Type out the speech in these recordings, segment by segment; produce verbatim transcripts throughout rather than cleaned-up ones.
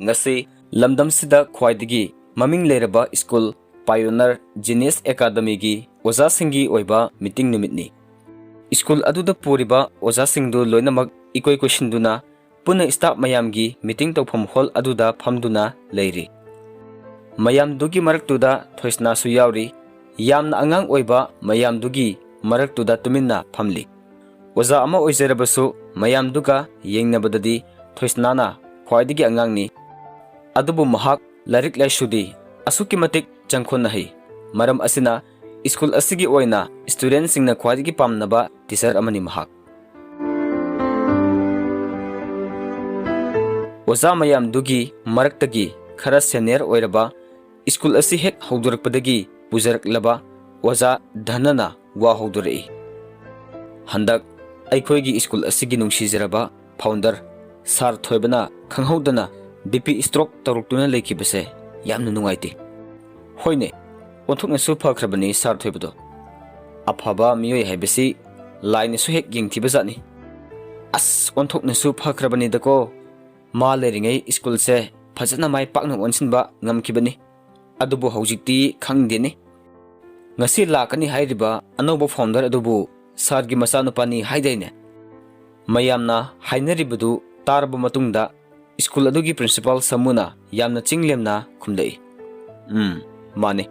ꯉꯁꯤ ꯂꯝꯗꯝꯁꯤꯗ ꯈ꯭ꯋꯥꯏꯗꯒꯤ ꯃꯃꯤꯡ ꯂꯩꯔꯕ ꯁ꯭ꯀꯨꯜ Pioneer Genius Academyꯒꯤ ꯑꯣꯖꯥꯁꯤꯡꯒꯤ ꯑꯣꯏꯕ ꯃꯤꯇꯤꯡ ꯅꯨꯃꯤꯠꯅꯤ꯫ ꯁ꯭ꯀꯨꯜ ꯑꯗꯨꯗ ꯄꯨꯔꯤꯕ ꯑꯣꯖꯥꯁꯤꯡꯗꯨ ꯂꯣꯏꯅꯃꯛ ꯏꯀꯣꯏ ꯀꯣꯏꯁꯤꯟꯗꯨꯅ ꯄꯨꯟꯅ ꯁ꯭ꯇꯥꯐ ꯃꯌꯥꯝꯒꯤ ꯃꯤꯇꯤꯡ ꯇꯧꯐꯝ ꯍꯣꯜ ꯑꯗꯨꯗ ꯐꯝꯗꯨꯅ ꯂꯩꯔꯤ꯫ ꯃꯌꯥꯝꯗꯨꯒꯤ ꯃꯔꯛꯇꯨꯗ ꯊꯣꯏꯁꯅꯥꯁꯨ ꯌꯥꯎꯔꯤ꯫ ꯌꯥꯝꯅ ꯑꯉꯥꯡ ꯑꯣꯏꯕ ꯃꯌꯥꯝꯗꯨꯒꯤ ꯃꯔꯛꯇꯨꯗ ꯇꯨꯃꯤꯟꯅ ꯐꯝꯂꯤ꯫ ꯑꯣꯖꯥ ꯑꯃ ꯑꯣꯏꯖꯔꯕꯁꯨ ꯃꯌꯥꯝꯗꯨꯒ ꯌꯦꯡꯅꯕꯗꯗꯤ ꯊꯣꯏꯁꯅꯥꯅ ꯈ꯭ꯋꯥꯏꯗꯒꯤ ꯑꯉꯥꯡꯅꯤ꯫ ꯑꯗꯨꯕꯨ ꯃꯍꯥꯛ ꯂꯥꯏꯔꯤꯛ ꯂꯥꯏꯁꯨꯗꯤ ꯑꯁꯨꯛꯀꯤ ꯃꯇꯤꯛ ꯆꯪꯈꯣꯟꯅ ꯍꯩ꯫ ꯃꯔꯝ ꯑꯁꯤꯅ ꯁ꯭ꯀꯨꯜ ꯑꯁꯤꯒꯤ ꯑꯣꯏꯅ ꯁ꯭ꯇꯨꯗꯦꯟꯠꯁꯤꯡꯅ ꯈ꯭ꯋꯥꯏꯗꯒꯤ ꯄꯥꯝꯅꯕ ꯇꯤꯆꯔ ꯑꯃꯅꯤ ꯃꯍꯥꯛ꯫ ꯑꯣꯖꯥ ꯃꯌꯥꯝꯗꯨꯒꯤ ꯃꯔꯛꯇꯒꯤ ꯈꯔ ꯁꯦꯅꯤꯌꯔ ꯑꯣꯏꯔꯕ, ꯁ꯭ꯀꯨꯜ ꯑꯁꯤ ꯍꯦꯛ ꯍꯧꯗꯣꯔꯛꯄꯗꯒꯤ ꯄꯨꯖꯔꯛꯂꯕ ꯑꯣꯖꯥ ꯙꯅꯅ ꯋꯥ ꯍꯧꯗꯣꯔꯛꯏ꯫ ꯍꯟꯗꯛ ꯑꯩꯈꯣꯏꯒꯤ ꯁ꯭ꯀꯨꯜ ꯑꯁꯤꯒꯤ ꯅꯨꯡꯁꯤꯖꯔꯕ ꯐꯥꯎꯟꯗꯔ ꯁꯥꯔ ꯊꯣꯏꯕꯅ ꯈꯪꯍꯧꯗꯅ ꯕꯤ ꯄꯤ ꯁ꯭ꯇ꯭ꯔꯣꯛ ꯇꯧꯔꯛꯇꯨꯅ ꯂꯩꯈꯤꯕꯁꯦ ꯌꯥꯝꯅ ꯅꯨꯡꯉꯥꯏꯇꯦ꯫ ꯍꯣꯏꯅꯦ, ꯑꯣꯟꯊꯣꯛꯅꯁꯨ ꯐꯈ꯭ꯔꯕꯅꯤ ꯁꯥꯔ ꯊꯣꯏꯕꯗꯣ꯫ ꯑꯐꯕ ꯃꯤꯑꯣꯏ ꯍꯥꯏꯕꯁꯤ ꯂꯥꯏꯅꯁꯨ ꯍꯦꯛ ꯌꯦꯡꯊꯤꯕꯖꯥꯠꯅꯤ꯫ ꯑꯁ, ꯑꯣꯟꯊꯣꯛꯅꯁꯨ ꯐꯈ꯭ꯔꯕꯅꯤꯗꯀꯣ꯫ ꯃꯥ ꯂꯩꯔꯤꯉꯩ ꯁ꯭ꯀꯨꯜꯁꯦ ꯐꯖꯅ ꯃꯥꯏ ꯄꯥꯛꯅ ꯑꯣꯟꯁꯤꯟꯕ ꯉꯝꯈꯤꯕꯅꯤ꯫ ꯑꯗꯨꯕꯨ ꯍꯧꯖꯤꯛꯇꯤ ꯈꯪꯗꯦꯅꯦ꯫ ꯉꯁꯤ ꯂꯥꯛꯀꯅꯤ ꯍꯥꯏꯔꯤꯕ ꯑꯅꯧꯕ ꯐꯥꯎꯟꯗꯔ ꯑꯗꯨꯕꯨ ꯁꯥꯔꯒꯤ ꯃꯆꯥꯅꯨꯄꯥꯅꯤ ꯍꯥꯏꯗꯥꯏꯅꯦ? ꯃꯌꯥꯝꯅ ꯍꯥꯏꯅꯔꯤꯕꯗꯨ ꯇꯥꯔꯕ ꯃꯇꯨꯡꯗ ꯁ꯭ꯀꯨꯜ ꯑꯗꯨꯒꯤ ꯄ꯭ꯔꯤꯟꯁꯤꯄꯥꯜ ꯁꯥꯃꯨꯅ ꯌꯥꯝꯅ ꯆꯤꯡ ꯂꯦꯝꯅ ꯈꯨꯝꯂꯛꯏ꯫ "ꯎꯝ, ꯃꯥꯅꯤ꯫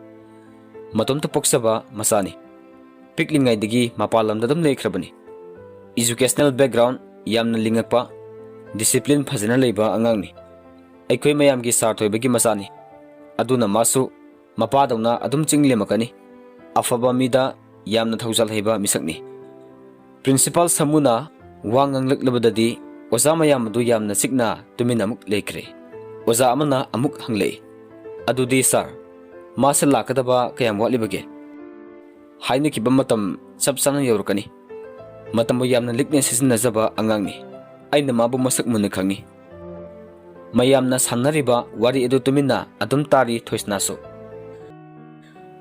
ꯃꯇꯣꯝꯇ ꯄꯣꯛꯆꯕ ꯃꯆꯥꯅꯤ꯫ ꯄꯤꯛꯂꯤꯉꯩꯗꯒꯤ ꯃꯄꯥꯟ ꯂꯝꯗ ꯑꯗꯨꯝ ꯂꯩꯈ꯭ꯔꯕꯅꯤ꯫ ꯏꯖꯨꯀꯦꯁꯅꯦꯜ ꯕꯦꯛꯒ꯭ꯔꯥꯎꯟ ꯌꯥꯝꯅ ꯂꯤꯡꯉꯛꯄ, ꯗꯤꯁꯤꯄ꯭ꯂꯤꯟ ꯐꯖꯅ ꯂꯩꯕ ꯑꯉꯥꯡꯅꯤ꯫ ꯑꯩꯈꯣꯏ ꯃꯌꯥꯝꯒꯤ ꯁꯥꯔ ꯊꯣꯏꯕꯒꯤ ꯃꯆꯥꯅꯤ꯫ ꯑꯗꯨꯅ ꯃꯥꯁꯨ ꯃꯄꯥꯗꯧꯅ ꯑꯗꯨꯝ ꯆꯤꯡ ꯂꯦꯝꯃꯛꯀꯅꯤ꯫ ꯑꯐꯕ ꯃꯤꯗ ꯌꯥꯝꯅ ꯊꯧꯖꯥꯜ ꯍꯩꯕ ꯃꯤꯁꯛꯅꯤ꯫" ꯄ꯭ꯔꯤꯟꯁꯤꯄꯥꯜ ꯁꯥꯃꯨꯅ ꯋꯥ ꯉꯥꯡꯂꯛꯂꯕꯗꯗꯤ ꯑꯣꯖꯥ ꯃꯌꯥꯝ ꯑꯗꯨ ꯌꯥꯝꯅ ꯆꯤꯛꯅ ꯇꯨꯃꯤꯟꯅ ꯑꯃꯨꯛ ꯂꯩꯈ꯭ꯔꯦ꯫ ꯑꯣꯖꯥ ꯑꯃꯅ ꯑꯃꯨꯛ ꯍꯪꯂꯛꯏ, "ꯑꯗꯨꯗꯤ ꯁꯥꯔ, ꯃꯥꯁꯦ ꯂꯥꯛꯀꯗꯕ ꯀꯌꯥꯝ ꯋꯥꯠꯂꯤꯕꯒꯦ?" "ꯍꯥꯏꯅꯈꯤꯕ ꯃꯇꯝ ꯆꯞ ꯆꯥꯅ ꯌꯧꯔꯛꯀꯅꯤ꯫ ꯃꯇꯝꯕꯨ ꯌꯥꯝꯅ ꯂꯤꯛꯅ ꯁꯤꯖꯤꯟꯅꯖꯕ ꯑꯉꯥꯡꯅꯤ꯫ ꯑꯩꯅ ꯃꯥꯕꯨ ꯃꯁꯛ ꯃꯨꯟꯅ ꯈꯪꯏ꯫" ꯃꯌꯥꯝꯅ ꯁꯥꯟꯅꯔꯤꯕ ꯋꯥꯔꯤ ꯑꯗꯨ ꯇꯨꯃꯤꯟꯅ ꯑꯗꯨꯝ ꯇꯥꯔꯤ ꯊꯣꯏꯁꯅꯥꯁꯨ꯫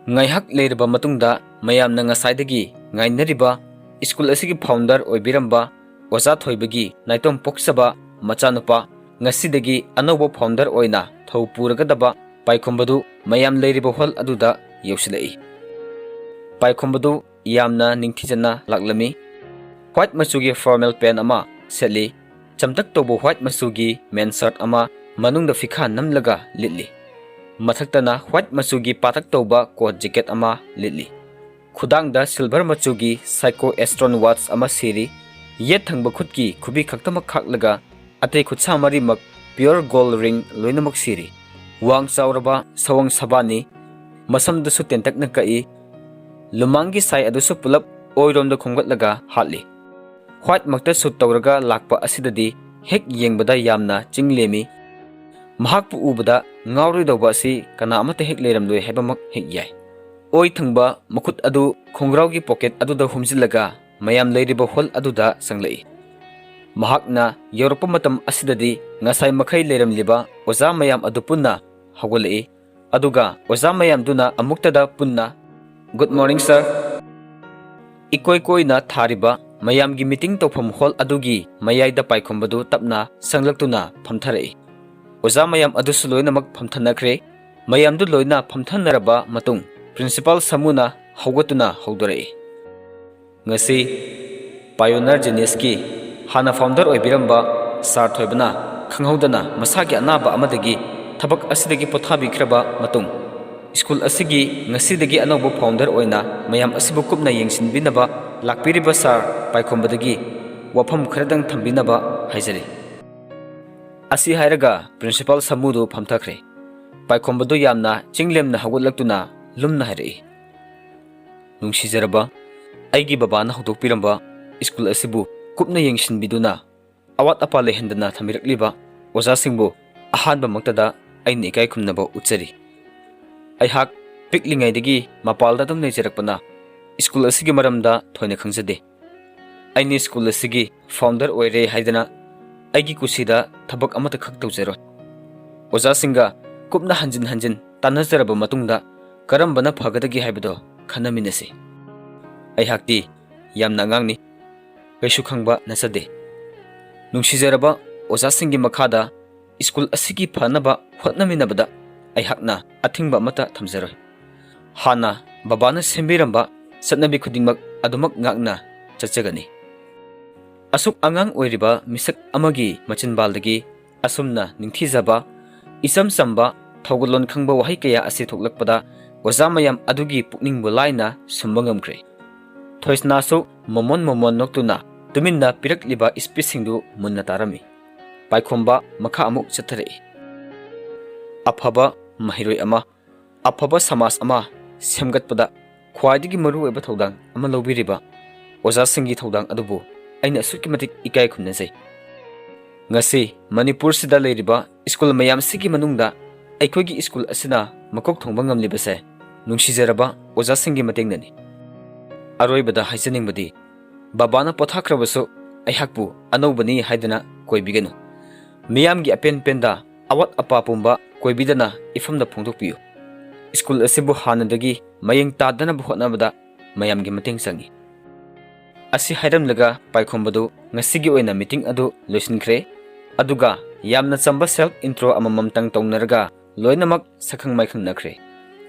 ꯉꯥꯏꯍꯥꯛ ꯂꯩꯔꯕ ꯃꯇꯨꯡꯗ ꯃꯌꯥꯝꯅ ꯉꯁꯥꯏꯗꯒꯤ ꯉꯥꯏꯅꯔꯤꯕ ꯁ꯭ꯀꯨꯜ ꯑꯁꯤꯒꯤ ꯐꯥꯎꯟꯗꯔ ꯑꯣꯏꯕꯤꯔꯝꯕ ꯑꯣꯖꯥ ꯊꯣꯏꯕꯒꯤ ꯅꯥꯏꯇꯣꯝ ꯄꯣꯛꯆꯕ ꯃꯆꯥꯅꯨꯄꯥ ꯉꯁꯤꯗꯒꯤ ꯑꯅꯧꯕ founder ꯑꯣꯏꯅ ꯊꯧ ꯄꯨꯔꯒꯗꯕ ꯄꯥꯏꯈꯣꯝꯕꯗꯨ ꯃꯌꯥꯝ ꯂꯩꯔꯤꯕ hall ꯑꯗꯨꯗ ꯌꯧꯁꯤꯜꯂꯛꯏ꯫ ꯄꯥꯏꯈꯣꯝꯕꯗꯨ ꯌꯥꯝꯅ ꯅꯤꯡꯊꯤꯖꯅ ꯂꯥꯛꯂꯝꯃꯤ꯫ White ꯃꯆꯨꯒꯤ formal pant ꯑꯃ ꯁꯦꯠꯂꯤ꯫ ꯆꯝꯇꯛ ꯇꯧꯕ white ꯃꯆꯨꯒꯤ men shirt ꯑꯃ ꯃꯅꯨꯡꯗ ꯐꯤꯈꯥ ꯅꯝꯂꯒ ꯂꯤꯠꯂꯤ꯫ ꯃꯊꯛꯇꯅ white ꯃꯆꯨꯒꯤ ꯄꯥꯇꯛ ꯇꯧꯕ coat jacket ꯑꯃ ꯂꯤꯠꯂꯤ꯫ ꯈꯨꯗꯥꯡꯗ silver ꯃꯆꯨꯒꯤ Seiko Astron watch ꯑꯃ ꯁꯤꯔꯤ꯫ ꯌꯦꯠ ꯊꯪꯕ ꯈꯨꯠꯀꯤ ꯈꯨꯕꯤ ꯈꯛꯇꯃꯛ ꯈꯥꯛꯂꯒ ꯑꯇꯩ ꯈꯨꯠꯁꯥ ꯃꯔꯤꯃꯛ pure gold ring ꯂꯣꯏꯅꯃꯛ ꯁꯤꯔꯤ꯫ ꯋꯥꯡ ꯆꯥꯎꯔꯕ ꯁꯑꯣꯡ ꯁꯕꯥꯟꯅꯤ꯫ ꯃꯁꯝꯗꯨꯁꯨ ꯇꯦꯟꯇꯛꯅ ꯀꯛꯏ꯫ ꯂꯨꯃꯥꯡꯒꯤ ꯁꯥꯏ ꯑꯗꯨꯁꯨ ꯄꯨꯂꯞ ꯑꯣꯏꯔꯣꯝꯗ ꯈꯣꯝꯒꯠꯂꯒ ꯍꯥꯠꯂꯤ꯫ White ꯃꯛꯇ suit ꯇꯧꯔꯒ ꯂꯥꯛꯄ ꯑꯁꯤꯗꯗꯤ ꯍꯦꯛ ꯌꯦꯡꯕꯗ ꯌꯥꯝꯅ ꯆꯤꯡ ꯂꯦꯝꯃꯤ꯫ ꯃꯍꯥꯛꯄꯨ ꯎꯕꯗ ꯉꯥꯎꯔꯣꯏꯗꯧꯕ ꯑꯁꯤ ꯀꯅꯥ ꯑꯃꯠꯇ ꯍꯦꯛ ꯂꯩꯔꯝꯂꯣꯏ ꯍꯥꯏꯕꯃꯛ ꯍꯦꯛ ꯌꯥꯏ꯫ ꯑꯣꯏ ꯊꯪꯕ ꯃꯈꯨꯠ ꯑꯗꯨ ꯈꯣꯡꯒ꯭ꯔꯥꯎꯒꯤ pocket ꯑꯗꯨꯗ ꯍꯨꯝꯖꯤꯜꯂꯒ ꯃꯌꯥꯝ ꯂꯩꯔꯤꯕ hall ꯑꯗꯨꯗ ꯆꯪꯂꯛꯏ꯫ ꯃꯍꯥꯛꯅ ꯌꯧꯔꯛꯄ ꯃꯇꯝ ꯑꯁꯤꯗꯗꯤ ꯉꯁꯥꯏ ꯃꯈꯩ ꯂꯩꯔꯝꯂꯤꯕ ꯑꯣꯖꯥ ꯃꯌꯥꯝ ꯑꯗꯨ ꯄꯨꯟꯅ ꯍꯧꯒꯠꯂꯛꯏ꯫ ꯑꯗꯨꯒ ꯑꯣꯖꯥ ꯃꯌꯥꯝꯗꯨꯅ ꯑꯃꯨꯛꯇꯗ ꯄꯨꯟꯅ, "Good morning, sir." ꯏꯀꯣꯏ ꯀꯣꯏꯅ ꯊꯥꯔꯤꯕ ꯃꯌꯥꯝꯒꯤ meeting ꯇꯧꯐꯝ hall ꯑꯗꯨꯒꯤ ꯃꯌꯥꯏꯗ ꯄꯥꯏꯈꯣꯝꯕꯗꯨ ꯇꯞꯅ ꯆꯪꯂꯛꯇꯨꯅ ꯐꯝꯊꯔꯛꯏ꯫ ꯑꯣꯖꯥ ꯃꯌꯥꯝ ꯑꯗꯨꯁꯨ ꯂꯣꯏꯅꯃꯛ ꯐꯝꯊꯅꯈ꯭ꯔꯦ꯫ ꯃꯌꯥꯝꯗꯨ ꯂꯣꯏꯅ ꯐꯝꯊꯅꯔꯕ ꯃꯇꯨꯡ, principal ꯁꯥꯃꯨꯅ ꯍꯧꯒꯠꯇꯨꯅ ꯍꯧꯗꯣꯔꯛꯏ, "ꯉꯁꯤ Pioneer Geniusꯀꯤ ꯍꯥꯟꯅ founder ꯑꯣꯏꯕꯤꯔꯝꯕ sir ꯊꯣꯏꯕꯅ ꯈꯪꯍꯧꯗꯅ ꯃꯁꯥꯒꯤ ꯑꯅꯥꯕ ꯑꯃꯗꯒꯤ ꯊꯕꯛ ꯑꯁꯤꯗꯒꯤ ꯄꯣꯊꯥꯕꯤꯈ꯭ꯔꯕ ꯃꯇꯨꯡ, school ꯑꯁꯤꯒꯤ ꯉꯁꯤꯗꯒꯤ ꯑꯅꯧꯕ founder ꯑꯣꯏꯅ ꯃꯌꯥꯝ ꯑꯁꯤꯕꯨ ꯀꯨꯞꯅ ꯌꯦꯡꯁꯤꯟꯕꯤꯅꯕ ꯂꯥꯛꯄꯤꯔꯤꯕ sir ꯄꯥꯏꯈꯣꯝꯕꯗꯒꯤ ꯋꯥꯐꯝ ꯈꯔꯗꯪ ꯊꯝꯕꯤꯅꯕ ꯍꯥꯏꯖꯔꯤ꯫" ꯑꯁꯤ ꯍꯥꯏꯔꯒ principal ꯁꯥꯃꯨꯗꯨ ꯐꯝꯊꯈ꯭ꯔꯦ꯫ ꯄꯥꯏꯈꯣꯝꯕꯗꯨ ꯌꯥꯝꯅ ꯆꯤꯡꯂꯦꯝꯅ ꯍꯧꯒꯠꯂꯛꯇꯨꯅ ꯂꯨꯝꯅ ꯍꯥꯏꯔꯛꯏ, "ꯅꯨꯡꯁꯤꯖꯔꯕ ꯑꯩꯒꯤ ꯕꯕꯥꯅ ꯍꯧꯗꯣꯛꯄꯤꯔꯝꯕ school ꯑꯁꯤꯕꯨ ꯀꯨꯞꯅ ꯌꯦꯡꯁꯤꯟꯕꯤꯗꯨꯅ ꯑꯋꯥꯠ ꯑꯄꯥ ꯂꯩꯍꯟꯗꯅ ꯊꯝꯕꯤꯔꯛꯂꯤꯕ ꯑꯣꯖꯥꯁꯤꯡꯕꯨ ꯑꯍꯥꯟꯕꯃꯛꯇꯗ ꯑꯩꯅ ꯏꯀꯥꯏ ꯈꯨꯝꯅꯕ ꯎꯠꯆꯔꯤ꯫ ꯑꯩꯍꯥꯛ ꯄꯤꯛꯂꯤꯉꯩꯗꯒꯤ ꯃꯄꯥꯜꯗ ꯑꯗꯨꯝ ꯂꯩꯖꯔꯛꯄꯅ school ꯑꯁꯤꯒꯤ ꯃꯔꯝꯗ ꯊꯣꯏꯅ ꯈꯪꯖꯗꯦ꯫ ꯑꯩꯅ school ꯑꯁꯤꯒꯤ founder ꯑꯣꯏꯔꯦ ꯍꯥꯏꯗꯅ ꯑꯩꯒꯤ ꯀꯨꯁꯤꯗ ꯊꯕꯛ ꯑꯃꯠꯇ ꯈꯛ ꯇꯧꯖꯔꯣꯏ꯫ ꯑꯣꯖꯥꯁꯤꯡꯒ ꯀꯨꯞꯅ ꯍꯟꯖꯤꯟ ꯍꯟꯖꯤꯟ ꯇꯥꯟꯅꯖꯔꯕ ꯃꯇꯨꯡꯗ ꯀꯔꯝꯕꯅ ꯐꯒꯗꯒꯦ ꯍꯥꯏꯕꯗꯣ ꯈꯟꯅꯃꯤꯟꯅꯁꯤ꯫ ꯑꯩꯍꯥꯛꯇꯤ ꯌꯥꯝꯅ ꯑꯉꯥꯡꯅꯤ, ꯀꯩꯁꯨ ꯈꯪꯕ ꯅꯠꯆꯗꯦ꯫ ꯅꯨꯡꯁꯤꯖꯔꯕ ꯑꯣꯖꯥꯁꯤꯡꯒꯤ ꯃꯈꯥꯗ ꯁ꯭ꯀꯨꯜ ꯑꯁꯤꯒꯤ ꯐꯅꯕ ꯍꯣꯠꯅꯃꯤꯟꯅꯕꯗ ꯑꯩꯍꯥꯛꯅ ꯑꯊꯤꯡꯕ ꯑꯃꯠꯇ ꯊꯝꯖꯔꯣꯏ꯫ ꯍꯥꯟꯅ ꯕꯕꯥꯅ ꯁꯦꯝꯕꯤꯔꯝꯕ ꯆꯠꯅꯕꯤ ꯈꯨꯗꯤꯡꯃꯛ ꯑꯗꯨꯃꯛ ꯉꯥꯛꯅ ꯆꯠꯆꯒꯅꯤ꯫ ꯑꯁꯨꯛ ꯑꯉꯥꯡ ꯑꯣꯏꯔꯤꯕ ꯃꯤꯁꯛ ꯑꯃꯒꯤ ꯃꯆꯤꯟꯕꯥꯜꯗꯒꯤ ꯑꯁꯨꯝꯅ ꯅꯤꯡꯊꯤꯖꯕ, ꯏꯆꯝ ꯆꯝꯕ, ꯊꯧꯒꯜꯂꯣꯟ ꯈꯪꯕ ꯋꯥꯍꯩ ꯀꯌꯥ ꯑꯁꯤ ꯊꯣꯛꯂꯛꯄꯗ ꯑꯣꯖꯥ ꯃꯌꯥꯝ ꯑꯗꯨꯒꯤ ꯄꯨꯛꯅꯤꯡꯕꯨ ꯂꯥꯏꯅ ꯁꯨꯝꯕ ꯉꯝꯈ꯭ꯔꯦ꯫ ꯊꯣꯏꯁꯅꯥꯁꯨ ꯃꯣꯃꯣꯟ ꯃꯣꯃꯣꯟ ꯅꯣꯛꯇꯨꯅ ꯇꯨꯃꯤꯟꯅ ꯄꯤꯔꯛꯂꯤꯕ ꯏꯁꯄꯤꯆꯁꯤꯡꯗꯨ ꯃꯨꯟꯅ ꯇꯥꯔꯝꯃꯤ꯫ ꯄꯥꯏꯈꯣꯝꯕ ꯃꯈꯥ ꯑꯃꯨꯛ ꯆꯠꯊꯔꯛꯏ꯫ ꯑꯐꯕ ꯃꯍꯩꯔꯣꯏ ꯑꯃ, ꯑꯐꯕ ꯁꯃꯥꯖ ꯑꯃ ꯁꯦꯝꯒꯠꯄꯗ ꯈ꯭ꯋꯥꯏꯗꯒꯤ ꯃꯔꯨꯑꯣꯏꯕ ꯊꯧꯗꯥꯡ ꯑꯃ ꯂꯧꯕꯤꯔꯤꯕ ꯑꯣꯖꯥꯁꯤꯡꯒꯤ ꯊꯧꯗꯥꯡ ꯑꯗꯨꯕꯨ ꯑꯩꯅ ꯑꯁꯨꯛꯀꯤ ꯃꯇꯤꯛ ꯏꯀꯥꯏ ꯈꯨꯝꯅꯖꯩ꯫ ꯉꯁꯤ ꯃꯅꯤꯄꯨꯔꯁꯤꯗ ꯂꯩꯔꯤꯕ ꯁ꯭ꯀꯨꯜ ꯃꯌꯥꯝꯁꯤꯒꯤ ꯃꯅꯨꯡꯗ ꯑꯩꯈꯣꯏꯒꯤ ꯁ꯭ꯀꯨꯜ ꯑꯁꯤꯅ ꯃꯀꯣꯛ ꯊꯣꯡꯕ ꯉꯝꯂꯤꯕꯁꯦ ꯅꯨꯡꯁꯤꯖꯔꯕ ꯑꯣꯖꯥꯁꯤꯡꯒꯤ ꯃꯇꯦꯡꯅꯅꯤ꯫ ꯑꯔꯣꯏꯕꯗ ꯍꯥꯏꯖꯅꯤꯡꯕꯗꯤ, ꯕꯕꯥꯅ ꯄꯣꯊꯥꯈ꯭ꯔꯕꯁꯨ ꯑꯩꯍꯥꯛꯄꯨ ꯑꯅꯧꯕꯅꯤ ꯍꯥꯏꯗꯅ ꯀꯣꯏꯕꯤꯒꯅꯨ꯫ ꯃꯤꯌꯥꯝꯒꯤ ꯑꯄꯦꯟ ꯄꯦꯟꯗ, ꯑꯋꯥꯠ ꯑꯄꯥ ꯄꯨꯝꯕ ꯀꯣꯏꯕꯤꯗꯅ ꯏꯐꯝꯗ ꯐꯣꯡꯗꯣꯛꯄꯤꯌꯨ꯫ ꯁ꯭ꯀꯨꯜ ꯑꯁꯤꯕꯨ ꯍꯥꯟꯅꯗꯒꯤ ꯃꯌꯦꯡ ꯇꯥꯗꯅꯕ ꯍꯣꯠꯅꯕꯗ ꯃꯌꯥꯝꯒꯤ ꯃꯇꯦꯡ ꯆꯪꯏ꯫ ꯑꯁꯤ ꯍꯥꯏꯔꯝꯂꯒ ꯄꯥꯏꯈꯣꯝꯕꯗꯨ ꯉꯁꯤꯒꯤ ꯑꯣꯏꯅ ꯃꯤꯇꯤꯡ ꯑꯗꯨ ꯂꯣꯏꯁꯤꯟꯈ꯭ꯔꯦ꯫ ꯑꯗꯨꯒ ꯌꯥꯝꯅ ꯆꯝꯕ self intro ꯑꯃꯃꯝꯇꯪ ꯇꯧꯅꯔꯒ ꯂꯣꯏꯅꯃꯛ ꯁꯛꯈꯪ ꯃꯥꯏꯈꯪꯅꯈ꯭ꯔꯦ꯫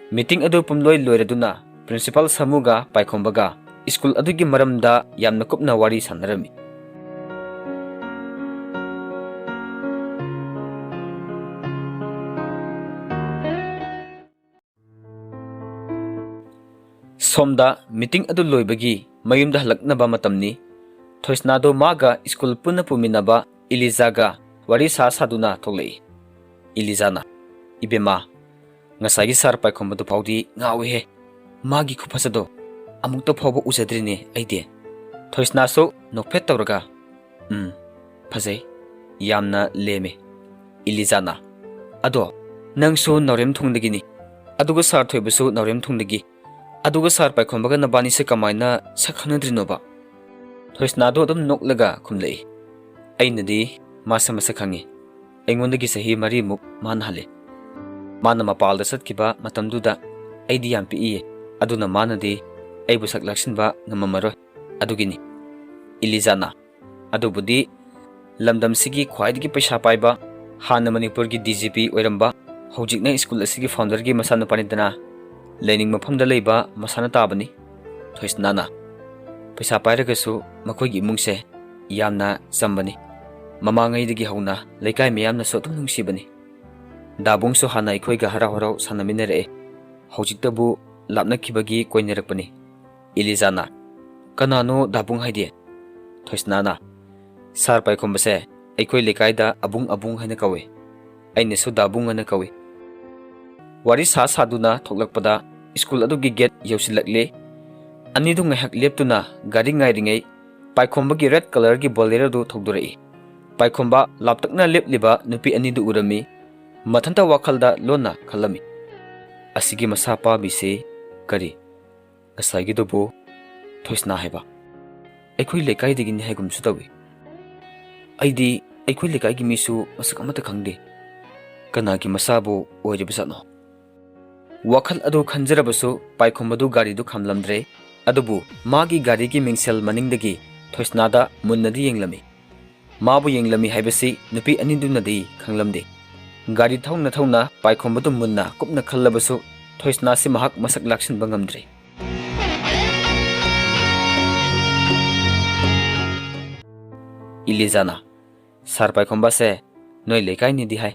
ꯃꯤꯇꯤꯡ ꯑꯗꯨ ꯄꯨꯝꯂꯣꯏ ꯂꯣꯏꯔꯗꯨꯅ ꯄ꯭ꯔꯤꯟꯁꯤꯄꯥꯜ ꯁꯥꯃꯨꯒ ꯄꯥꯏꯈꯣꯝꯕꯒ ꯁ꯭ꯀꯨꯜ ꯑꯗꯨꯒꯤ ꯃꯔꯝꯗ ꯌꯥꯝꯅ ꯀꯨꯞꯅ ꯋꯥꯔꯤ ꯁꯥꯟꯅꯔꯝꯃꯤ꯫ ꯁꯣꯝꯗ ꯃꯤꯇꯤꯡ ꯑꯗꯨ ꯂꯣꯏꯕꯒꯤ ꯃꯌꯨꯝꯗ ꯍꯜꯂꯛꯅꯕ ꯃꯇꯝꯅꯤ꯫ ꯊꯣꯏꯁꯅꯥꯗꯣ ꯃꯥꯒ ꯁ꯭ꯀꯨꯜ ꯄꯨꯟꯅ ꯄꯨꯃꯤꯟꯅꯕ ꯏꯂꯤꯖꯥꯒ ꯋꯥꯔꯤ ꯁꯥ ꯁꯥꯗꯨꯅ ꯊꯣꯛꯂꯛꯏ꯫ ꯏꯂꯤꯖꯥꯅ, "ꯏꯕꯦꯝꯃ, ꯉꯁꯥꯏꯒꯤ ꯁꯥꯔ ꯄꯥꯏꯈꯣꯝꯕꯗꯨ ꯐꯥꯎꯗꯤ ꯉꯥꯎꯏꯍꯦ꯫ ꯃꯥꯒꯤ ꯈꯨꯐꯖꯗꯣ ꯑꯃꯨꯛꯇ ꯐꯥꯎꯕ ꯎꯖꯗ꯭ꯔꯤꯅꯦ ꯑꯩꯗꯤ꯫" ꯊꯣꯏꯁꯅꯥꯁꯨ ꯅꯣꯛꯐꯦꯠ ꯇꯧꯔꯒ, "ꯎꯝ, ꯐꯖꯩ꯫ ꯌꯥꯝꯅ ꯂꯦꯝꯃꯦ꯫" ꯏꯂꯤꯖꯥꯅ, "ꯑꯗꯣ ꯅꯪꯁꯨ ꯅꯥꯎꯔꯦꯝꯊꯣꯡꯗꯒꯤꯅꯤ, ꯑꯗꯨꯒ ꯁꯥꯔ ꯊꯣꯏꯕꯁꯨ ꯅꯥꯎꯔꯦꯝꯊꯣꯡꯗꯒꯤ꯫ ꯑꯗꯨꯒ ꯁꯥꯔ ꯄꯥꯏꯈꯣꯝꯕꯒ ꯅꯕꯥꯅꯤꯁꯦ ꯀꯃꯥꯏꯅ ꯁꯛ ꯈꯪꯅꯗ꯭ꯔꯤꯅꯣꯕ?" ꯊꯣꯏꯁꯅꯥꯗꯣ ꯑꯗꯨꯝ ꯅꯣꯛꯂꯒ ꯈꯨꯝꯂꯛꯏ, "ꯑꯩꯅꯗꯤ ꯃꯥꯁꯦ ꯃꯁꯛ ꯈꯪꯉꯤ꯫ ꯑꯩꯉꯣꯟꯗꯒꯤ ꯆꯍꯤ ꯃꯔꯤꯃꯨꯛ ꯃꯥꯅ ꯍꯜꯂꯤ꯫ ꯃꯥꯅ ꯃꯄꯥꯜꯗ ꯆꯠꯈꯤꯕ ꯃꯇꯝꯗꯨꯗ ꯑꯩꯗꯤ ꯌꯥꯝ ꯄꯤꯛꯏꯌꯦ꯫ ꯑꯗꯨꯅ ꯃꯥꯅꯗꯤ ꯑꯩꯕꯨ ꯁꯛ ꯂꯥꯛꯁꯤꯟꯕ ꯉꯝꯃꯝꯃꯔꯣꯏ꯫ ꯑꯗꯨꯒꯤꯅꯤ꯫" ꯏꯂꯤꯖꯥꯅ, "ꯑꯗꯨꯕꯨꯗꯤ ꯂꯝꯗꯝꯁꯤꯒꯤ ꯈ꯭ꯋꯥꯏꯗꯒꯤ ꯄꯩꯁꯥ ꯄꯥꯏꯕ, ꯍꯥꯟꯅ ꯃꯅꯤꯄꯨꯔꯒꯤ ꯗꯤ ꯖꯤ ꯄꯤ ꯑꯣꯏꯔꯝꯕ, ꯍꯧꯖꯤꯛꯅ ꯁ꯭ꯀꯨꯜ ꯑꯁꯤꯒꯤ ꯐꯥꯎꯟꯗꯔꯒꯤ ꯃꯆꯥꯅꯨꯄꯥꯅꯤꯗꯅ꯫ ꯂꯩꯅꯤꯡ ꯃꯐꯝꯗ ꯂꯩꯕ ꯃꯁꯥꯅ ꯇꯥꯕꯅꯤ, ꯊꯣꯏꯁꯅꯥꯅ꯫ ꯄꯩꯁꯥ ꯄꯥꯏꯔꯒꯁꯨ ꯃꯈꯣꯏꯒꯤ ꯏꯃꯨꯡꯁꯦ ꯌꯥꯝꯅ ꯆꯝꯕꯅꯤ꯫ ꯃꯃꯥꯡꯉꯩꯗꯒꯤ ꯍꯧꯅ ꯂꯩꯀꯥꯏ ꯃꯤꯌꯥꯝꯅꯁꯨ ꯑꯗꯨꯝ ꯅꯨꯡꯁꯤꯕꯅꯤ꯫ ꯗꯥꯕꯨꯡꯁꯨ ꯍꯥꯟꯅ ꯑꯩꯈꯣꯏꯒ ꯍꯔꯥꯎ ꯍꯔꯥꯎ ꯁꯥꯟꯅꯃꯤꯟꯅꯔꯛꯑꯦ꯫ ꯍꯧꯖꯤꯛꯇꯕꯨ ꯂꯥꯞꯅꯈꯤꯕꯒꯤ ꯀꯣꯏꯅꯔꯛꯄꯅꯤ꯫ ꯏꯂꯤꯖꯥꯅ, "ꯀꯅꯥꯅꯣ ꯗꯥꯕꯨꯡ ꯍꯥꯏꯗꯤ?" ꯊꯣꯏꯁꯅꯥꯅ, "ꯁꯥꯔ ꯄꯥꯏꯈꯣꯝꯕꯁꯦ ꯑꯩꯈꯣꯏ ꯂꯩꯀꯥꯏꯗ ꯑꯕꯨꯡ ꯑꯕꯨꯡ ꯍꯥꯏꯅ ꯀꯧꯏ꯫ ꯑꯩꯅꯁꯨ ꯗꯥꯕꯨꯡ ꯍꯥꯏꯅ ꯀꯧꯏ꯫" ꯋꯥꯔꯤ ꯁꯥ ꯁꯥꯗꯨꯅ ꯊꯣꯛꯂꯛꯄꯗ ꯁ꯭ꯀꯨꯜ ꯑꯗꯨꯒꯤ ꯒꯦꯠ ꯌꯧꯁꯤꯜꯂꯛꯂꯦ꯫ ꯑꯅꯤꯗꯨ ꯉꯥꯏꯍꯥꯛ ꯂꯦꯞꯇꯨꯅ ꯒꯥꯔꯤ ꯉꯥꯏꯔꯤꯉꯩ ꯄꯥꯏꯈꯣꯝꯕꯒꯤ ꯔꯦꯗ ꯀꯂꯔꯒꯤ ꯕꯣꯂꯦꯔꯣꯗꯨ ꯊꯧꯗꯣꯔꯛꯏ꯫ ꯄꯥꯏꯈꯣꯝꯕ ꯂꯥꯞꯇꯛꯅ ꯂꯦꯞꯂꯤꯕ ꯅꯨꯄꯤ ꯑꯅꯤꯗꯨ ꯎꯔꯝꯃꯤ꯫ ꯃꯊꯟꯇ ꯋꯥꯈꯜꯗ ꯂꯣꯟꯅ ꯈꯜꯂꯝꯃꯤ, "ꯑꯁꯤꯒꯤ ꯃꯁꯥ ꯄꯥꯕꯤꯁꯤ ꯀꯔꯤ? ꯉꯁꯥꯏꯒꯤꯗꯨꯕꯨ ꯊꯣꯏꯁꯅꯥ ꯍꯥꯏꯕ? ꯑꯩꯈꯣꯏ ꯂꯩꯀꯥꯏꯗꯒꯤꯅꯤ ꯍꯥꯏꯒꯨꯝꯁꯨ ꯇꯧꯏ꯫ ꯑꯩꯗꯤ ꯑꯩꯈꯣꯏ ꯂꯩꯀꯥꯏꯒꯤ ꯃꯤꯁꯨ ꯃꯁꯛ ꯑꯃꯠꯇ ꯈꯪꯗꯦ꯫ ꯀꯅꯥꯒꯤ ꯃꯁꯥꯕꯨ ꯑꯣꯏꯔꯤꯕꯖꯥꯠꯅꯣ?" ꯋꯥꯈꯜ ꯑꯗꯨ ꯈꯟꯖꯔꯕꯁꯨ ꯄꯥꯏꯈꯣꯝꯕꯗꯨ ꯒꯥꯔꯤꯗꯨ ꯈꯥꯝꯂꯝꯗ꯭ꯔꯦ꯫ ꯑꯗꯨꯕꯨ ꯃꯥꯒꯤ ꯒꯥꯔꯤꯒꯤ ꯃꯤꯡꯁꯦꯜ ꯃꯅꯤꯡꯗꯒꯤ ꯊꯣꯏꯁꯅꯥꯗ ꯃꯨꯟꯅꯗꯤ ꯌꯦꯡꯂꯝꯃꯤ꯫ ꯃꯥꯕꯨ ꯌꯦꯡꯂꯝꯃꯤ ꯍꯥꯏꯕꯁꯤ ꯅꯨꯄꯤ ꯑꯅꯤꯗꯨꯅꯗꯤ ꯈꯪꯂꯝꯗꯦ꯫ ꯒꯥꯔꯤ ꯊꯧꯅ ꯊꯧꯅ ꯄꯥꯏꯈꯣꯝꯕꯗꯨ ꯃꯨꯟꯅ ꯀꯨꯞꯅ ꯈꯜꯂꯕꯁꯨ ꯊꯣꯏꯁꯅꯥꯁꯤ ꯃꯍꯥꯛ ꯃꯁꯛ ꯂꯥꯛꯁꯤꯟꯕ ꯉꯝꯗ꯭ꯔꯦ꯫ ꯏꯂꯤꯖꯥꯅ, "ꯁꯥꯔ ꯄꯥꯏꯈꯣꯝꯕꯁꯦ ꯅꯣꯏ ꯂꯩꯀꯥꯏꯅꯤꯗꯤ ꯍꯥꯏ꯫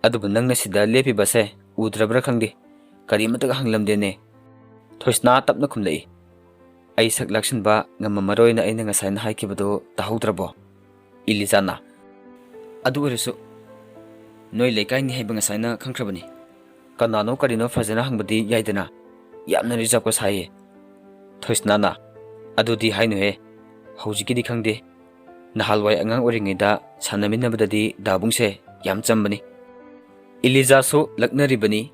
ꯑꯗꯨꯕꯨ ꯅꯪꯅ ꯁꯤꯗ ꯂꯦꯞꯄꯤꯕꯁꯦ ꯎꯗ꯭ꯔꯕ꯭ꯔꯥ ꯈꯪꯗꯦ꯫ ꯀꯔꯤꯃꯇꯒ ꯍꯪꯂꯝꯗꯦꯅꯦ꯫" ꯊꯣꯏꯁꯅꯥ ꯇꯞꯅ ꯈꯨꯝꯂꯛꯏ, "ꯑꯩ ꯁꯛ ꯂꯥꯛꯁꯤꯟꯕ ꯉꯝꯃꯝꯃꯔꯣꯏꯅ ꯑꯩꯅ ꯉꯁꯥꯏꯅ ꯍꯥꯏꯈꯤꯕꯗꯨ ꯇꯥꯍꯧꯗ꯭ꯔꯕꯣ?" ꯏꯂꯤꯖꯥꯅ, "ꯑꯗꯨ ꯑꯣꯏꯔꯁꯨ ꯅꯣꯏ ꯂꯩꯀꯥꯏꯅꯤ ꯍꯥꯏꯕ ꯉꯁꯥꯏꯅ ꯈꯪꯈ꯭ꯔꯕꯅꯤ꯫ ꯀꯅꯥꯅꯣ ꯀꯔꯤꯅꯣ ꯐꯖꯅ ꯍꯪꯕꯗꯤ ꯌꯥꯏꯗꯅ꯫ ꯌꯥꯝꯅ ꯔꯤꯖꯥꯞꯀ ꯁꯥꯏꯌꯦ꯫" ꯊꯣꯏꯁꯅꯥꯅ, "ꯑꯗꯨꯗꯤ ꯍꯥꯏꯅꯨꯍꯦ꯫ ꯍꯧꯖꯤꯛꯀꯤꯗꯤ ꯈꯪꯗꯦ꯫ ꯅꯍꯥꯜꯋꯥꯏ ꯑꯉꯥꯡ ꯑꯣꯏꯔꯤꯉꯩꯗ ꯁꯥꯟꯅꯃꯤꯟꯅꯕꯗꯗꯤ ꯗꯥꯕꯨꯡꯁꯦ ꯌꯥꯝ ꯆꯝꯕꯅꯤ꯫" ꯏꯂꯤꯖꯥꯁꯨ ꯂꯛꯅꯔꯤꯕꯅꯤ꯫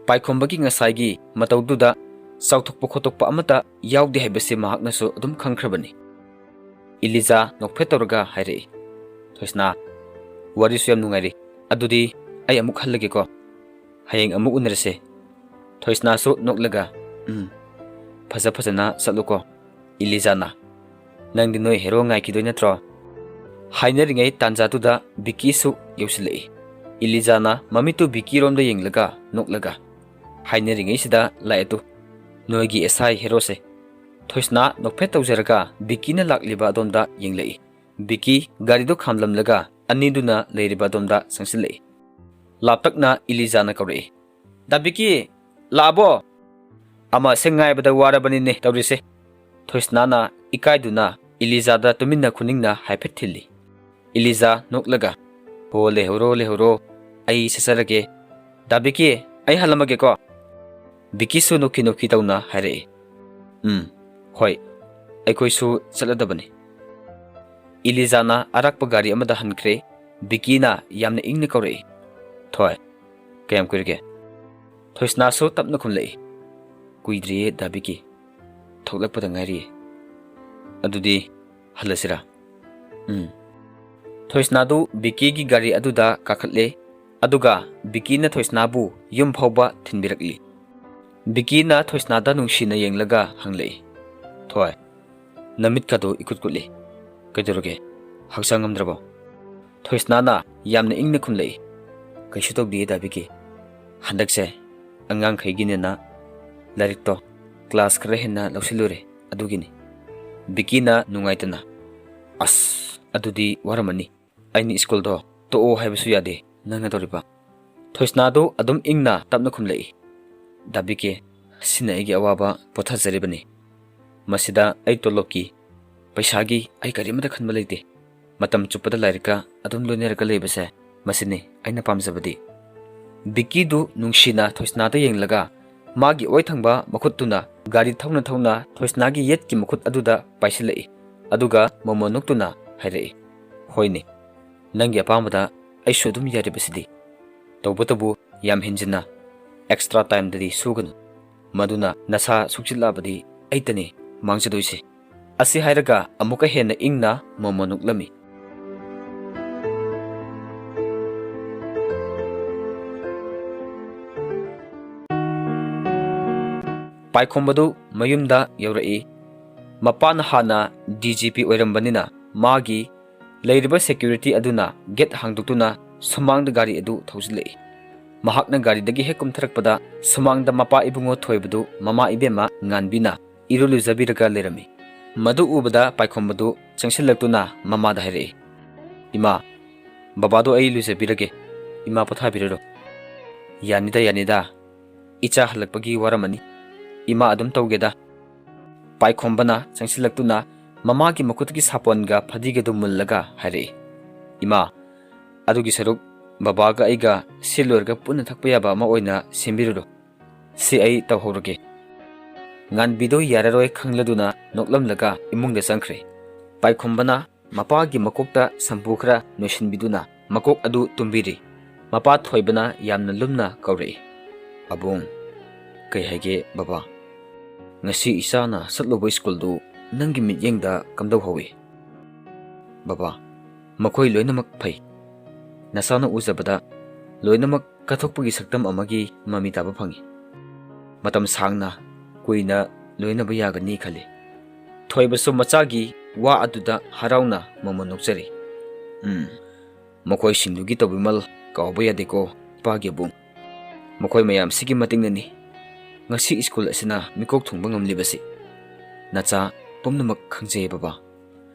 ꯄꯥꯏꯈꯣꯝꯕꯒꯤ ꯉꯁꯥꯏꯒꯤ ꯃꯇꯧꯗꯨꯗ ꯆꯥꯎꯊꯣꯛꯄ ꯈꯣꯠꯇꯣꯛꯄ ꯑꯃꯠꯇ ꯌꯥꯎꯗꯦ ꯍꯥꯏꯕꯁꯤ ꯃꯍꯥꯛꯅꯁꯨ ꯑꯗꯨꯝ ꯈꯪꯈ꯭ꯔꯕꯅꯤ꯫ ꯏꯂꯤꯖꯥ ꯅꯣꯛꯐꯦꯠ ꯇꯧꯔꯒ ꯍꯥꯏꯔꯛꯏ, "ꯊꯣꯏꯁꯅꯥ, ꯋꯥꯔꯤꯁꯨ ꯌꯥꯝ ꯅꯨꯡꯉꯥꯏꯔꯤ꯫ ꯑꯗꯨꯗꯤ ꯑꯩ ꯑꯃꯨꯛ ꯍꯜꯂꯒꯦꯀꯣ꯫ ꯍꯌꯦꯡ ꯑꯃꯨꯛ ꯎꯅꯔꯁꯦ꯫" ꯊꯣꯏꯁꯅꯥꯁꯨ ꯅꯣꯛꯂꯒ, "ꯎꯝ, ꯐꯖ ꯐꯖꯅ ꯆꯠꯂꯨꯀꯣ꯫" ꯏꯂꯤꯖꯥꯅ, "ꯅꯪꯗꯤ ꯅꯣꯏ ꯍꯦꯔꯣ ꯉꯥꯏꯈꯤꯗꯣꯏ ꯅꯠꯇ꯭ꯔꯣ?" ꯍꯥꯏꯅꯔꯤꯉꯩ ꯇꯥꯟꯖꯥꯗꯨꯗ ꯕꯤꯀꯤꯁꯨ ꯌꯧꯁꯤꯜꯂꯛꯏ꯫ ꯏꯂꯤꯖꯥꯅ ꯃꯃꯤꯠꯇꯨ ꯕꯤꯀꯤꯔꯣꯝꯗ ꯌꯦꯡꯂꯒ ꯅꯣꯛꯂꯒ, "ꯍꯥꯏꯅꯔꯤꯉꯩꯁꯤꯗ ꯂꯥꯛꯑꯦ ꯇꯨ, ꯅꯣꯏꯒꯤ ꯑꯦꯁ ꯑꯥꯏ ꯍꯦꯔꯣꯁꯦ꯫" ꯊꯣꯏꯁꯅꯥ ꯅꯣꯛꯐꯦꯠ ꯇꯧꯖꯔꯒ ꯕꯤꯀꯤꯅ ꯂꯥꯛꯂꯤꯕ ꯑꯗꯣꯝꯗ ꯌꯦꯡꯂꯛꯏ꯫ ꯕꯤꯀꯤ ꯒꯥꯔꯤꯗꯨ ꯈꯥꯝꯂꯝꯂꯒ ꯑꯅꯤꯗꯨꯅ ꯂꯩꯔꯤꯕ ꯑꯗꯣꯝꯗ ꯆꯪꯁꯤꯜꯂꯛꯏ꯫ ꯂꯥꯞꯇꯛꯅ ꯏꯂꯤꯖꯥꯅ ꯀꯧꯔꯛꯏ, "ꯗꯥ ꯕꯤꯀꯤ, ꯂꯥꯛꯑꯕꯣ? ꯑꯃꯁꯦ ꯉꯥꯏꯕꯗ ꯋꯥꯔꯕꯅꯤꯅꯦ ꯇꯧꯔꯤꯁꯦ꯫" ꯊꯣꯏꯁꯅꯥꯅ ꯏꯀꯥꯏꯗꯨꯅ ꯏꯂꯤꯖꯥꯗ ꯇꯨꯃꯤꯟꯅ ꯈꯨꯅꯤꯡꯅ ꯍꯥꯏꯐꯦꯠ ꯊꯤꯜꯂꯤ꯫ ꯏꯂꯤꯖꯥ ꯅꯣꯛꯂꯒ, "ꯍꯣ, ꯂꯩꯍꯧꯔꯣ, ꯂꯩꯍꯧꯔꯣ, ꯑꯩ ꯆꯠꯆꯔꯒꯦ꯫ ꯗꯥ ꯕꯤꯀꯤ, ꯑꯩ ꯍꯜꯂꯝꯃꯒꯦꯀꯣ꯫" ꯕꯤꯀꯤꯁꯨ ꯅꯣꯛꯈꯤ ꯅꯣꯛꯈꯤ ꯇꯧꯅ ꯍꯥꯏꯔꯛꯏ, "ꯎꯝ, ꯍꯣꯏ, ꯑꯩꯈꯣꯏꯁꯨ ꯆꯠꯂꯗꯕꯅꯤ꯫" ꯏꯂꯤꯖꯥꯅ ꯑꯔꯥꯛꯄ ꯒꯥꯔꯤ ꯑꯃꯗ ꯍꯟꯈ꯭ꯔꯦ꯫ ꯕꯤꯀꯤꯅ ꯌꯥꯝꯅ ꯏꯪꯅ ꯀꯧꯔꯛꯏ, "ꯊꯣꯏ, ꯀꯌꯥꯝ ꯀꯨꯏꯔꯒꯦ?" ꯊꯣꯏꯁꯅꯥꯁꯨ ꯇꯞꯅ ꯈꯨꯝꯂꯛꯏ, "ꯀꯨꯏꯗ꯭ꯔꯤꯌꯦ ꯗꯥ ꯕꯤꯀꯤ, ꯊꯣꯛꯂꯛꯄꯗ ꯉꯥꯏꯔꯤꯌꯦ꯫ ꯑꯗꯨꯗꯤ ꯍꯜꯂꯁꯤꯔꯥ?" "ꯎꯝ꯫" ꯊꯣꯏꯁꯅꯥꯗꯨ ꯕꯤꯀꯤꯒꯤ ꯒꯥꯔꯤ ꯑꯗꯨꯗ ꯀꯥꯈꯠꯂꯦ, ꯑꯗꯨꯒ ꯕꯤꯀꯤꯅ ꯊꯣꯏꯁꯅꯥꯕꯨ ꯌꯨꯝ ꯐꯥꯎꯕ ꯊꯤꯟꯕꯤꯔꯛꯂꯤ꯫ ꯕꯤꯀꯤꯅ ꯊꯣꯏꯁꯅꯥꯗ ꯅꯨꯡꯁꯤꯅ ꯌꯦꯡꯂꯒ ꯍꯪꯂꯛꯏ, "ꯊꯣꯏ, ꯅꯃꯤꯠꯀꯗꯨ ꯏꯀꯨꯠ ꯀꯨꯠꯂꯤ꯫ ꯀꯩꯗꯧꯔꯒꯦ? ꯍꯛꯆꯥꯡ ꯉꯝꯗ꯭ꯔꯕꯣ?" ꯊꯣꯏꯁꯅꯥꯅ ꯌꯥꯝꯅ ꯏꯪꯅ ꯈꯨꯝꯂꯛꯏ, "ꯀꯩꯁꯨ ꯇꯧꯗꯤꯌꯦ ꯗꯥ ꯕꯤꯀꯤ꯫ ꯍꯟꯗꯛꯁꯦ ꯑꯉꯥꯡꯈꯩꯒꯤꯅꯦꯅ ꯂꯥꯏꯔꯤꯛꯇꯣ ꯀ꯭ꯂꯥꯁ ꯈꯔ ꯍꯦꯟꯅ ꯂꯧꯁꯤꯜꯂꯨꯔꯦ, ꯑꯗꯨꯒꯤꯅꯤ꯫" ꯕꯤꯀꯤꯅ ꯅꯨꯡꯉꯥꯏꯇꯅ, "ꯑꯁ, ꯑꯗꯨꯗꯤ ꯋꯥꯔꯝꯃꯅꯤ꯫ ꯑꯩꯅ ꯁ꯭ꯀꯨꯜꯗꯣ ꯇꯣꯛꯑꯣ ꯍꯥꯏꯕꯁꯨ ꯌꯥꯗꯦ, ꯅꯪꯅ ꯇꯧꯔꯤꯕ꯫" ꯊꯣꯏꯁꯅꯥꯗꯨ ꯑꯗꯨꯝ ꯏꯪꯅ ꯇꯞꯅ ꯈꯨꯝꯂꯛꯏ, "ꯗꯥ ꯕꯤꯀꯤ, ꯁꯤꯅ ꯑꯩꯒꯤ ꯑꯋꯥꯕ ꯄꯣꯊꯥꯖꯔꯤꯕꯅꯤ꯫ ꯃꯁꯤꯗ ꯑꯩ ꯇꯣꯂꯣꯞꯀꯤ, ꯄꯩꯁꯥꯒꯤ ꯑꯩ ꯀꯔꯤꯃꯠꯇ ꯈꯟꯕ ꯂꯩꯇꯦ꯫ ꯃꯇꯝ ꯆꯨꯞꯄꯗ ꯂꯥꯏꯔꯤꯛꯀ ꯑꯗꯨꯝ ꯂꯣꯏꯅꯔꯒ ꯂꯩꯕꯁꯦ, ꯃꯁꯤꯅꯤ ꯑꯩꯅ ꯄꯥꯝꯖꯕꯗꯤ꯫" ꯕꯤꯀꯤꯗꯨ ꯅꯨꯡꯁꯤꯅ ꯊꯣꯏꯁꯅꯥꯗ ꯌꯦꯡꯂꯒ, ꯃꯥꯒꯤ ꯑꯣꯏ ꯊꯪꯕ ꯃꯈꯨꯠꯇꯨꯅ ꯒꯥꯔꯤ ꯊꯧꯅ ꯊꯧꯅ ꯊꯣꯏꯁꯅꯥꯒꯤ ꯌꯦꯠꯀꯤ ꯃꯈꯨꯠ ꯑꯗꯨꯗ ꯄꯥꯏꯁꯤꯜꯂꯛꯏ, ꯑꯗꯨꯒ ꯃꯣꯃꯣꯟ ꯅꯣꯛꯇꯨꯅ ꯍꯥꯏꯔꯛꯏ, "ꯍꯣꯏꯅꯦ, ꯅꯪꯒꯤ ꯑꯄꯥꯝꯕꯗ ꯑꯩꯁꯨ ꯑꯗꯨꯝ ꯌꯥꯔꯤꯕꯁꯤꯗꯤ꯫ ꯇꯧꯕꯇꯕꯨ ꯌꯥꯝ ꯍꯦꯟꯖꯤꯟꯅ ꯑꯦꯛꯁꯇ꯭ꯔꯥ ꯇꯥꯏꯝꯗꯗꯤ ꯁꯨꯒꯅꯨ꯫ ꯃꯗꯨꯅ ꯅꯁꯥ ꯁꯣꯛꯆꯤꯜꯂꯛꯑꯕꯗꯤ ꯑꯩꯇꯅꯤ ꯃꯥꯡꯖꯗꯣꯏꯁꯦ꯫" ꯑꯁꯤ ꯍꯥꯏꯔꯒ ꯑꯃꯨꯛꯀ ꯍꯦꯟꯅ ꯏꯪꯅ ꯃꯣꯃꯣꯟ ꯅꯣꯛꯂꯝꯃꯤ꯫ ꯄꯥꯏꯈꯣꯝꯕꯗꯨ ꯃꯌꯨꯝꯗ ꯌꯧꯔꯛꯏ꯫ ꯃꯄꯥꯅ ꯍꯥꯟꯅ ꯗꯤ ꯖꯤ ꯄꯤ ꯑꯣꯏꯔꯝꯕꯅꯤꯅ ꯃꯥꯒꯤ ꯂꯩꯔꯤꯕ ꯁꯦꯀ꯭ꯌꯨꯔꯤꯇꯤ ꯑꯗꯨꯅ ꯒꯦꯠ ꯍꯥꯡꯗꯣꯛꯇꯨꯅ ꯁꯨꯃꯥꯡꯗ ꯒꯥꯔꯤ ꯑꯗꯨ ꯊꯧꯖꯤꯜꯂꯛꯏ꯫ ꯃꯍꯥꯛꯅ ꯒꯥꯔꯤꯗꯒꯤ ꯍꯦꯛ ꯀꯨꯝꯊꯔꯛꯄꯗ ꯁꯨꯃꯥꯡꯗ ꯃꯄꯥ ꯏꯕꯨꯡꯉꯣ ꯊꯣꯏꯕꯗꯨ ꯃꯃꯥ ꯏꯕꯦꯝꯃ ꯉꯥꯟꯕꯤꯅ ꯏꯔꯨ ꯂꯨꯖꯕꯤꯔꯒ ꯂꯩꯔꯝꯃꯤ꯫ ꯃꯗꯨ ꯎꯕꯗ ꯄꯥꯏꯈꯣꯝꯕꯗꯨ ꯆꯪꯁꯤꯜꯂꯛꯇꯨꯅ ꯃꯃꯥꯗ ꯍꯥꯏꯔꯛꯏ, "ꯏꯃꯥ, ꯕꯕꯥꯗꯣ ꯑꯩ ꯂꯨꯖꯕꯤꯔꯒꯦ꯫ ꯏꯃꯥ ꯄꯣꯊꯥꯕꯤꯔꯨꯔꯣ꯫ ꯌꯥꯅꯤꯗ, ꯌꯥꯅꯤꯗ꯫ ꯏꯆꯥ ꯍꯜꯂꯛꯄꯒꯤ ꯋꯥꯔꯝꯃꯅꯤ꯫ ꯏꯃꯥ ꯑꯗꯨꯝ ꯇꯧꯒꯦꯗ꯫" ꯄꯥꯏꯈꯣꯝꯕꯅ ꯆꯪꯁꯤꯜꯂꯛꯇꯨꯅ ꯃꯃꯥꯒꯤ ꯃꯈꯨꯠꯀꯤ ꯁꯥꯄꯣꯟꯒ ꯐꯗꯤꯒꯗꯨ ꯃꯨꯜꯂꯒ ꯍꯥꯏꯔꯛꯏ, "ꯏꯃꯥ, ꯑꯗꯨꯒꯤ ꯁꯔꯨꯛ ꯕꯕꯥꯒ ꯑꯩꯒ ꯁꯤ ꯂꯣꯏꯔꯒ ꯄꯨꯟꯅ ꯊꯛꯄ ꯌꯥꯕ ꯑꯃ ꯑꯣꯏꯅ ꯁꯦꯝꯕꯤꯔꯨꯔꯣ꯫ ꯁꯤ ꯑꯩ ꯇꯧꯍꯧꯔꯒꯦ꯫" ꯉꯥꯟꯕꯤꯗꯣ ꯌꯥꯔꯔꯣꯏ ꯈꯪꯂꯗꯨꯅ ꯅꯣꯛꯂꯝꯂꯒ ꯏꯃꯨꯡꯗ ꯆꯪꯈ꯭ꯔꯦ꯫ ꯄꯥꯏꯈꯣꯝꯕꯅ ꯃꯄꯥꯒꯤ ꯃꯀꯣꯛꯇ ꯁꯝꯄꯨ ꯈꯔ ꯅꯣꯏꯁꯤꯟꯕꯤꯗꯨꯅ ꯃꯀꯣꯛ ꯑꯗꯨ ꯇꯨꯝꯕꯤꯔꯤ꯫ ꯃꯄꯥ ꯊꯣꯏꯕꯅ ꯌꯥꯝꯅ ꯂꯨꯝꯅ ꯀꯧꯔꯛꯏ, "ꯑꯕꯨꯡ, ꯀꯩ ꯍꯥꯏꯒꯦ ꯕꯕꯥ? ꯉꯁꯤ ꯏꯆꯥꯅ ꯆꯠꯂꯨꯕ ꯁ꯭ꯀꯨꯜꯗꯨ ꯅꯪꯒꯤ ꯃꯤꯠꯌꯦꯡꯗ ꯀꯝꯗꯧꯍꯧꯏ?" "ꯕꯕꯥ, ꯃꯈꯣꯏ ꯂꯣꯏꯅꯃꯛ ꯐꯩ꯫ ꯅꯆꯥꯅ ꯎꯖꯕꯗ ꯂꯣꯏꯅꯃꯛ ꯀꯠꯊꯣꯛꯄꯒꯤ ꯁꯛꯇꯝ ꯑꯃꯒꯤ ꯃꯃꯤ ꯇꯥꯕ ꯐꯪꯏ꯫ ꯃꯇꯝ ꯁꯥꯡꯅ, ꯀꯨꯏꯅ ꯂꯣꯏꯅꯕ ꯌꯥꯒꯅꯤ ꯈꯜꯂꯤ꯫" ꯊꯣꯏꯕꯁꯨ ꯃꯆꯥꯒꯤ ꯋꯥ ꯑꯗꯨꯗ ꯍꯔꯥꯎꯅ ꯃꯃꯣꯟ ꯅꯣꯛꯆꯔꯤ꯫ "ꯎꯝ, ꯃꯈꯣꯏꯁꯤꯡꯗꯨꯒꯤ ꯇꯧꯕꯤꯃꯜ ꯀꯥꯎꯕ ꯌꯥꯗꯦꯀꯣ, ꯏꯄꯥꯒꯤ ꯑꯕꯨꯡ꯫ ꯃꯈꯣꯏ ꯃꯌꯥꯝꯁꯤꯒꯤ ꯃꯇꯦꯡꯅꯅꯤ ꯉꯁꯤ ꯁ꯭ꯀꯨꯜ ꯑꯁꯤꯅ ꯃꯤꯀꯣꯛ ꯊꯣꯡꯕ ꯉꯝꯂꯤꯕꯁꯤ꯫ ꯅꯆꯥ ꯄꯨꯝꯅꯃꯛ ꯈꯪꯖꯩ ꯕꯕꯥ꯫"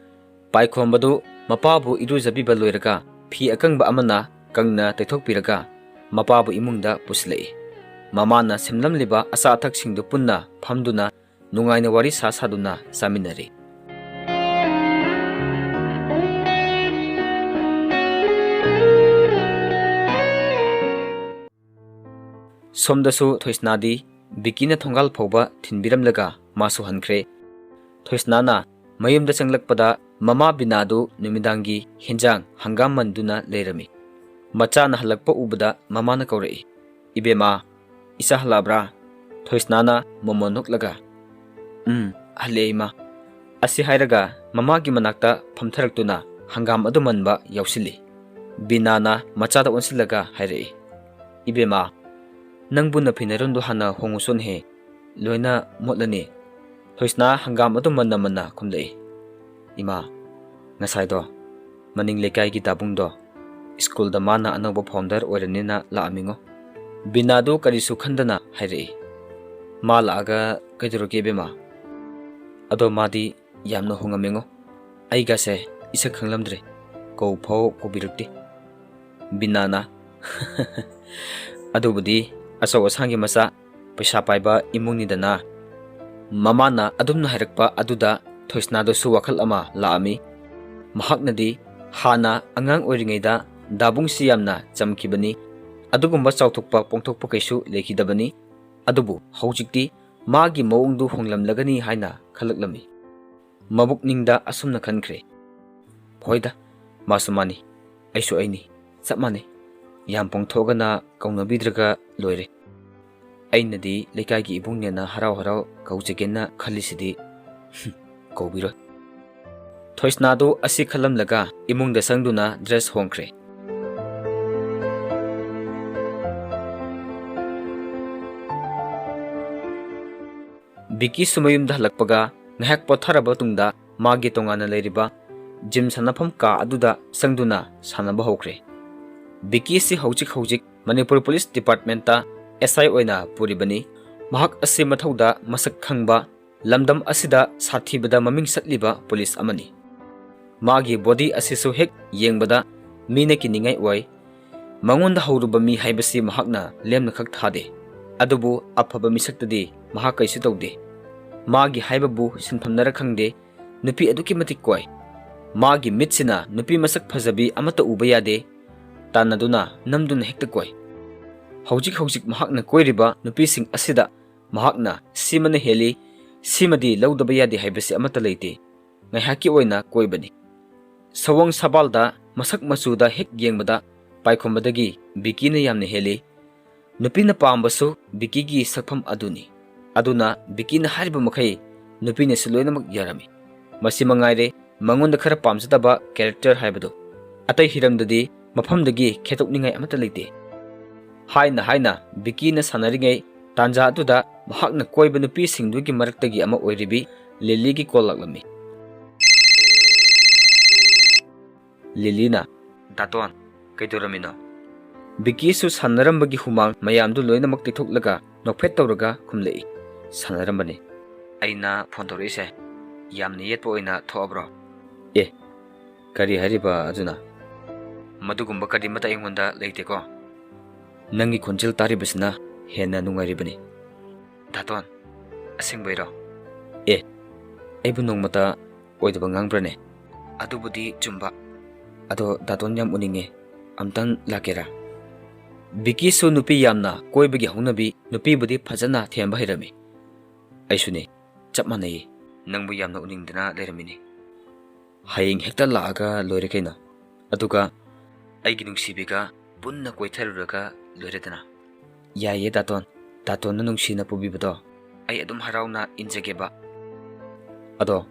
ꯄꯥꯏꯈꯣꯝꯕꯗꯨ ꯃꯄꯥꯕꯨ ꯏꯔꯨꯖꯕꯤꯕ ꯂꯣꯏꯔꯒ ꯐꯤ ꯑꯀꯪꯕ ꯑꯃꯅ ꯀꯪꯅ ꯇꯩꯊꯣꯛꯄꯤꯔꯒ ꯃꯄꯥꯕꯨ ꯏꯃꯨꯡꯗ ꯄꯨꯁꯤꯜꯂꯛꯏ꯫ ꯃꯃꯥꯅ ꯁꯦꯝꯂꯝꯂꯤꯕ ꯑꯆꯥ ꯑꯊꯛꯁꯤꯡꯗꯨ ꯄꯨꯟꯅ ꯐꯝꯗꯨꯅ ꯅꯨꯡꯉꯥꯏꯅ ꯋꯥꯔꯤ ꯁꯥ ꯁꯥꯗꯨꯅ ꯆꯥꯃꯤꯟꯅꯔꯤ꯫ ꯁꯣꯝꯗꯁꯨ ꯊꯣꯏꯁꯅꯥꯗꯤ ꯕꯤꯀꯤꯅ ꯊꯣꯡꯒꯥꯜ ꯐꯥꯎꯕ ꯊꯤꯟꯕꯤꯔꯝꯂꯒ ꯃꯥꯁꯨ ꯍꯟꯈ꯭ꯔꯦ꯫ ꯊꯣꯏꯁꯅꯥꯅ ꯃꯌꯨꯝꯗ ꯆꯪꯂꯛꯄꯗ ꯃꯃꯥ ꯕꯤꯅꯥꯗꯨ ꯅꯨꯃꯤꯗꯥꯡꯒꯤ ꯍꯦꯟꯖꯥꯡ ꯍꯪꯒꯥꯝ ꯃꯟꯗꯨꯅ ꯂꯩꯔꯝꯃꯤ꯫ ꯃꯆꯥꯅ ꯍꯜꯂꯛꯄ ꯎꯕꯗ ꯃꯃꯥꯅ ꯀꯧꯔꯛꯏ, "ꯏꯕꯦꯝꯃ, ꯏꯆꯥ ꯍꯜꯂꯛꯑꯕ꯭ꯔꯥ?" ꯊꯣꯏꯁꯅꯥꯅ ꯃꯣꯃꯣꯟ ꯅꯣꯛꯂꯒ, "ꯎꯝ, ꯍꯜꯂꯛꯑꯦ ꯏꯃꯥ꯫" ꯑꯁꯤ ꯍꯥꯏꯔꯒ ꯃꯃꯥꯒꯤ ꯃꯅꯥꯛꯇ ꯐꯝꯊꯔꯛꯇꯨꯅ ꯍꯪꯒꯥꯝ ꯑꯗꯨ ꯃꯟꯕ ꯌꯥꯎꯁꯤꯜꯂꯤ꯫ ꯕꯤꯅꯥꯅ ꯃꯆꯥꯗ ꯑꯣꯟꯁꯤꯜꯂꯒ ꯍꯥꯏꯔꯛꯏ, "ꯏꯕꯦꯝꯃ, ꯅꯪꯕꯨ ꯅꯐꯤ ꯅꯔꯣꯟꯗꯨ ꯍꯥꯟꯅ ꯍꯣꯡꯉꯨꯁꯣꯟꯍꯦ, ꯂꯣꯏꯅ ꯃꯣꯠꯂꯅꯤ꯫" ꯊꯣꯏꯁꯅꯥ ꯍꯪꯒꯥꯝ ꯑꯗꯨ ꯃꯟꯅ ꯃꯟꯅ ꯈꯨꯝꯂꯛꯏ, "ꯏꯃꯥ, ꯉꯁꯥꯏꯗꯣ ꯃꯅꯤꯡ ꯂꯩꯀꯥꯏꯒꯤ ꯗꯥꯕꯨꯡꯗꯣ ꯁ꯭ꯀꯨꯜꯗ ꯃꯥꯅ ꯑꯅꯧꯕ ꯐꯥꯎꯟꯗꯔ ꯑꯣꯏꯔꯅꯤꯅ ꯂꯥꯛꯑꯝꯃꯤꯉꯣ꯫ ꯕꯤꯅꯥꯗꯨ ꯀꯔꯤꯁꯨ ꯈꯟꯗꯅ ꯍꯥꯏꯔꯛꯏ꯫ ꯃꯥ ꯂꯥꯛꯑꯒ "ꯀꯩꯗꯧꯔꯒꯦ ꯏꯕꯦꯝꯃ?" ꯑꯗꯣ ꯃꯥꯗꯤ ꯌꯥꯝꯅ ꯍꯣꯡꯉꯝꯃꯤꯉꯣ꯫ ꯑꯩꯒꯁꯦ ꯏꯁꯛ ꯈꯪꯂꯝꯗ꯭ꯔꯦ꯫ ꯀꯧ ꯐꯥꯎ ꯀꯧꯕꯤꯔꯛꯇꯦ꯫ ꯕꯤꯅꯥꯅ, "ꯑꯗꯨꯕꯨꯗꯤ ꯑꯆꯧ ꯑꯁꯥꯡꯒꯤ ꯃꯆꯥ, ꯄꯩꯁꯥ ꯄꯥꯏꯕ ꯏꯃꯨꯡꯅꯤꯗꯅ꯫" ꯃꯃꯥꯅ ꯑꯗꯨꯝꯅ ꯍꯥꯏꯔꯛꯄ ꯑꯗꯨꯗ ꯊꯣꯏꯁꯅꯥꯗꯁꯨ ꯋꯥꯈꯜ ꯑꯃ ꯂꯥꯛꯑꯝꯃꯤ꯫ ꯃꯍꯥꯛꯅꯗꯤ ꯍꯥꯟꯅ ꯑꯉꯥꯡ ꯑꯣꯏꯔꯤꯉꯩꯗ ꯗꯥꯕꯨꯡꯁꯤ ꯌꯥꯝꯅ ꯆꯝꯈꯤꯕꯅꯤ꯫ ꯑꯗꯨꯒꯨꯝꯕ ꯆꯥꯎꯊꯣꯛꯄ ꯄꯣꯡꯊꯣꯛꯄ ꯀꯩꯁꯨ ꯂꯩꯈꯤꯗꯕꯅꯤ꯫ ꯑꯗꯨꯕꯨ ꯍꯧꯖꯤꯛꯇꯤ ꯃꯥꯒꯤ ꯃꯑꯣꯡꯗꯨ ꯍꯣꯡꯂꯝꯂꯒꯅꯤ ꯍꯥꯏꯅ ꯈꯜꯂꯛꯂꯝꯃꯤ꯫ ꯃꯕꯨꯛꯅꯤꯡꯗ ꯑꯁꯨꯝꯅ ꯈꯟꯈ꯭ꯔꯦ, "ꯍꯣꯏꯗ, ꯃꯥꯁꯨ ꯃꯥꯅꯤ, ꯑꯩꯁꯨ ꯑꯩꯅꯤ, ꯆꯞ ꯃꯥꯟꯅꯩ꯫ ꯌꯥꯝ ꯄꯣꯡꯊꯣꯛꯑꯒꯅ ꯀꯧꯅꯕꯤꯗ꯭ꯔꯒ ꯂꯣꯏꯔꯦ꯫ ꯑꯩꯅꯗꯤ ꯂꯩꯀꯥꯏꯒꯤ ꯏꯕꯨꯡꯅꯦꯅ ꯍꯔꯥꯎ ꯍꯔꯥꯎ ꯀꯧꯖꯒꯦꯅ ꯈꯜꯂꯤꯁꯤꯗꯤ꯫ ꯍꯨꯝ, ꯀꯧꯕꯤꯔꯣꯏ꯫" ꯊꯣꯏꯁꯅꯥꯗꯨ ꯑꯁꯤ ꯈꯜꯂꯝꯂꯒ ꯏꯃꯨꯡꯗ ꯆꯪꯗꯨꯅ ꯗ꯭ꯔꯦꯁ ꯍꯣꯡꯈ꯭ꯔꯦ꯫ ꯕꯤꯀꯤꯁꯨ ꯃꯌꯨꯝꯗ ꯍꯜꯂꯛꯄꯒ ꯉꯥꯏꯍꯥꯛ ꯄꯣꯊꯥꯔꯕ ꯇꯨꯡꯗ ꯃꯥꯒꯤ ꯇꯣꯉꯥꯟꯅ ꯂꯩꯔꯤꯕ ꯖꯤꯝ ꯁꯥꯟꯅꯐꯝ ꯀꯥ ꯑꯗꯨꯗ ꯆꯪꯗꯨꯅ ꯁꯥꯟꯅꯕ ꯍꯧꯈ꯭ꯔꯦ꯫ ꯕꯤꯀꯤꯁꯤ ꯍꯧꯖꯤꯛ ꯍꯧꯖꯤꯛ ꯃꯅꯤꯄꯨꯔ ꯄꯨꯂꯤꯁ ꯗꯤꯄꯥꯔꯠꯃꯦꯟꯇ ꯑꯦꯁ ꯑꯥꯏ ꯑꯣꯏꯅ ꯄꯨꯔꯤꯕꯅꯤ꯫ ꯃꯍꯥꯛ ꯑꯁꯤ ꯃꯊꯧꯗ ꯃꯁꯛ ꯈꯪꯕ, ꯂꯝꯗꯝ ꯑꯁꯤꯗ ꯁꯥꯊꯤꯕꯗ ꯃꯃꯤꯡ ꯆꯠꯂꯤꯕ ꯄꯨꯂꯤꯁ ꯑꯃꯅꯤ꯫ ꯃꯥꯒꯤ ꯕꯣꯗꯤ ꯑꯁꯤꯁꯨ ꯍꯦꯛ ꯌꯦꯡꯕꯗ ꯃꯤꯅ ꯀꯤꯅꯤꯡꯉꯥꯏ ꯑꯣꯏ꯫ ꯃꯉꯣꯟꯗ ꯍꯧꯔꯨꯕ ꯃꯤ ꯍꯥꯏꯕꯁꯤ ꯃꯍꯥꯛꯅ ꯂꯦꯝꯅꯈꯛ ꯊꯥꯗꯦ꯫ ꯑꯗꯨꯕꯨ ꯑꯐꯕ ꯃꯤꯁꯛꯇꯗꯤ ꯃꯍꯥꯛ ꯀꯩꯁꯨ ꯇꯧꯗꯦ꯫ ꯃꯥꯒꯤ ꯍꯥꯏꯕꯕꯨ ꯁꯤꯟꯐꯝꯅꯔ ꯈꯪꯗꯦ, ꯅꯨꯄꯤ ꯑꯗꯨꯛꯀꯤ ꯃꯇꯤꯛ ꯀꯣꯏ꯫ ꯃꯥꯒꯤ ꯃꯤꯠꯁꯤꯅ ꯅꯨꯄꯤ ꯃꯁꯛ ꯐꯖꯕꯤ ꯑꯃꯠꯇ ꯎꯕ ꯌꯥꯗꯦ꯫ ꯇꯥꯟꯅꯗꯨꯅ ꯅꯝꯗꯨꯅ ꯍꯦꯛꯇ ꯀꯣꯏ꯫ ꯍꯧꯖꯤꯛ ꯍꯧꯖꯤꯛ ꯃꯍꯥꯛꯅ ꯀꯣꯏꯔꯤꯕ ꯅꯨꯄꯤꯁꯤꯡ ꯑꯁꯤꯗ ꯃꯍꯥꯛꯅ ꯁꯤꯃꯅ ꯍꯦꯜꯂꯤ, ꯁꯤꯃꯗꯤ ꯂꯧꯗꯕ ꯌꯥꯗꯦ ꯍꯥꯏꯕꯁꯤ ꯑꯃꯠꯇ ꯂꯩꯇꯦ꯫ ꯉꯥꯏꯍꯥꯛꯀꯤ ꯑꯣꯏꯅ ꯀꯣꯏꯕꯅꯤ꯫ ꯁꯑꯣꯡ ꯁꯥꯕꯥꯜꯗ, ꯃꯁꯛ ꯃꯆꯨꯗ ꯍꯦꯛ ꯌꯦꯡꯕꯗ ꯄꯥꯏꯈꯣꯝꯕꯗꯒꯤ ꯕꯤꯀꯤꯅ ꯌꯥꯝꯅ ꯍꯦꯜꯂꯤ꯫ ꯅꯨꯄꯤꯅ ꯄꯥꯝꯕꯁꯨ ꯕꯤꯀꯤꯒꯤ ꯁꯛꯐꯝ ꯑꯗꯨꯅꯤ꯫ ꯑꯗꯨꯅ ꯕꯤꯀꯤꯅ ꯍꯥꯏꯔꯤꯕ ꯃꯈꯩ ꯅꯨꯄꯤꯅꯁꯨ ꯂꯣꯏꯅꯃꯛ ꯌꯥꯔꯝꯃꯤ꯫ ꯃꯁꯤ ꯃꯉꯥꯏꯔꯦ ꯃꯉꯣꯟꯗ ꯈꯔ ꯄꯥꯝꯖꯗꯕ ꯀꯦꯔꯦꯛꯇꯔ ꯍꯥꯏꯕꯗꯨ꯫ ꯑꯇꯩ ꯍꯤꯔꯝꯗꯗꯤ ꯃꯐꯝꯗꯒꯤ ꯈꯦꯗꯣꯛꯅꯤꯡꯉꯥꯏ ꯑꯃꯠꯇ ꯂꯩꯇꯦ꯫ ꯍꯥꯏꯅ ꯍꯥꯏꯅ ꯕꯤꯀꯤꯅ ꯁꯥꯟꯅꯔꯤꯉꯩ ꯇꯥꯟꯖꯥ ꯑꯗꯨꯗ ꯃꯍꯥꯛꯅ ꯀꯣꯏꯕ ꯅꯨꯄꯤꯁꯤꯡꯗꯨꯒꯤ ꯃꯔꯛꯇꯒꯤ ꯑꯃ ꯑꯣꯏꯔꯤꯕꯤ ꯂꯤꯂꯤꯒꯤ ꯀꯣꯜ ꯂꯥꯛꯂꯝꯃꯤ꯫ ꯂꯤꯂꯤꯅ, "ꯗꯥꯇꯣꯟ, ꯀꯩꯗꯧꯔꯝꯃꯤꯅꯣ?" ꯕꯤꯀꯤꯁꯨ ꯁꯥꯟꯅꯔꯝꯕꯒꯤ ꯍꯨꯃꯥꯡ ꯃꯌꯥꯝꯗꯨ ꯂꯣꯏꯅꯃꯛ ꯇꯩꯊꯣꯛꯂꯒ ꯅꯣꯛꯐꯦꯠ ꯇꯧꯔꯒ ꯈꯨꯝꯂꯛꯏ, "ꯁꯥꯟꯅꯔꯝꯕꯅꯤ꯫ ꯑꯩꯅ ꯐꯣꯟ ꯇꯧꯔꯛꯏꯁꯦ ꯌꯥꯝꯅ ꯌꯦꯠꯄ ꯑꯣꯏꯅ ꯊꯣꯛꯑꯕ꯭ꯔꯣ?" "ꯑꯦ, ꯀꯔꯤ ꯍꯥꯏꯔꯤꯕ ꯑꯗꯨꯅ?" "ꯃꯗꯨꯒꯨꯝꯕ ꯀꯔꯤꯃꯠꯇ ꯑꯩꯉꯣꯟꯗ ꯂꯩꯇꯦꯀꯣ꯫ ꯅꯪꯒꯤ ꯈꯣꯟꯖꯦꯜ ꯇꯥꯔꯤꯕꯁꯤꯅ ꯍꯦꯟꯅ ꯅꯨꯡꯉꯥꯏꯔꯤꯕꯅꯤ꯫" "ꯗꯥꯇꯣꯟ, ꯑꯁꯦꯡꯕꯩꯔꯣ?" "ꯑꯦ, ꯑꯩꯕꯨ ꯅꯣꯡꯃꯇ ꯑꯣꯏꯗꯕ ꯉꯥꯡꯕ꯭ꯔꯅꯦ?" "ꯑꯗꯨꯕꯨꯗꯤ ꯆꯨꯝꯕ꯫ ꯑꯗꯣ ꯗꯥꯇꯣꯟ ꯌꯥꯝ ꯎꯅꯤꯡꯉꯦ, ꯑꯝꯇꯪ ꯂꯥꯛꯀꯦꯔꯥ?" ꯕꯤꯀꯤꯁꯨ ꯅꯨꯄꯤ ꯌꯥꯝꯅ ꯀꯣꯏꯕꯒꯤ ꯍꯧꯅꯕꯤ, ꯅꯨꯄꯤꯕꯨꯗꯤ ꯐꯖꯅ ꯊꯦꯝꯕ ꯍꯩꯔꯝꯃꯤ꯫ "ꯑꯩꯁꯨꯅꯦ, ꯆꯞ ꯃꯥꯟꯅꯩꯌꯦ, ꯅꯪꯕꯨ ꯌꯥꯝꯅ ꯎꯅꯤꯡꯗꯅ ꯂꯩꯔꯝꯃꯤꯅꯦ꯫" "ꯍꯌꯦꯡ ꯍꯦꯛꯇ ꯂꯥꯛꯑꯒ ꯂꯣꯏꯔꯦ ꯀꯩꯅꯣ, ꯑꯗꯨꯒ ꯑꯩꯒꯤ ꯅꯨꯡꯁꯤꯕꯤꯒ ꯄꯨꯟꯅ ꯀꯣꯏꯊꯔꯨꯔꯒ ꯂꯣꯏꯔꯦꯗꯅ꯫" "ꯌꯥꯏꯌꯦ ꯗꯥꯇꯣꯟ, ꯗꯥꯇꯣꯟꯅ ꯅꯨꯡꯁꯤꯅ ꯄꯨꯕꯤꯕꯗꯣ ꯑꯩ ꯑꯗꯨꯝ ꯍꯔꯥꯎꯅ ꯏꯟꯖꯒꯦꯕ꯫ ꯑꯗꯣ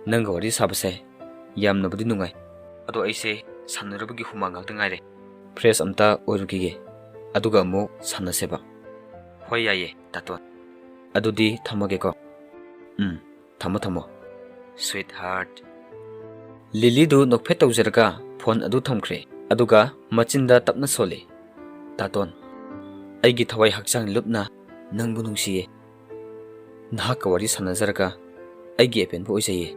ꯅꯪꯒ ꯋꯥꯔꯤ ꯁꯥꯕꯁꯦ ꯌꯥꯝꯅꯕꯨꯗꯤ ꯅꯨꯡꯉꯥꯏ, ꯑꯗꯣ ꯑꯩꯁꯦ ꯁꯥꯟꯅꯔꯨꯕꯒꯤ ꯍꯨꯃꯥꯡ ꯉꯥꯛꯇ ꯉꯥꯏꯔꯦ, ꯐ꯭ꯔꯦꯁ ꯑꯝꯇ ꯑꯣꯏꯔꯨꯈꯤꯒꯦ, ꯑꯗꯨꯒ ꯑꯃꯨꯛ ꯁꯥꯟꯅꯁꯦꯕ꯫" "ꯍꯣꯏ, ꯌꯥꯏꯌꯦ ꯗꯥꯇꯣꯟ, ꯑꯗꯨꯗꯤ ꯊꯝꯃꯒꯦꯀꯣ꯫" "ꯎꯝ, ꯊꯝꯃꯣ ꯊꯝꯃꯣ, ꯁ꯭ꯋꯤꯠ ꯍꯥꯔꯠ꯫" ꯂꯤꯂꯤꯗꯨ ꯅꯣꯛꯐꯦꯠ ꯇꯧꯖꯔꯒ ꯐꯣꯟ ꯑꯗꯨ ꯊꯝꯈ꯭ꯔꯦ, ꯑꯗꯨꯒ ꯃꯆꯤꯟꯗ ꯇꯞꯅ ꯁꯣꯜꯂꯤ, "ꯗꯥꯇꯣꯟ, ꯑꯩꯒꯤ ꯊꯋꯥꯏ ꯍꯛꯆꯥꯡ ꯂꯨꯞꯅ ꯅꯪꯕꯨ ꯅꯨꯡꯁꯤꯌꯦ꯫ ꯅꯍꯥꯛꯀ ꯋꯥꯔꯤ ꯁꯥꯟꯅꯖꯔꯒ ꯑꯩꯒꯤ ꯑꯄꯦꯟꯕ ꯑꯣꯏꯖꯩꯌꯦ꯫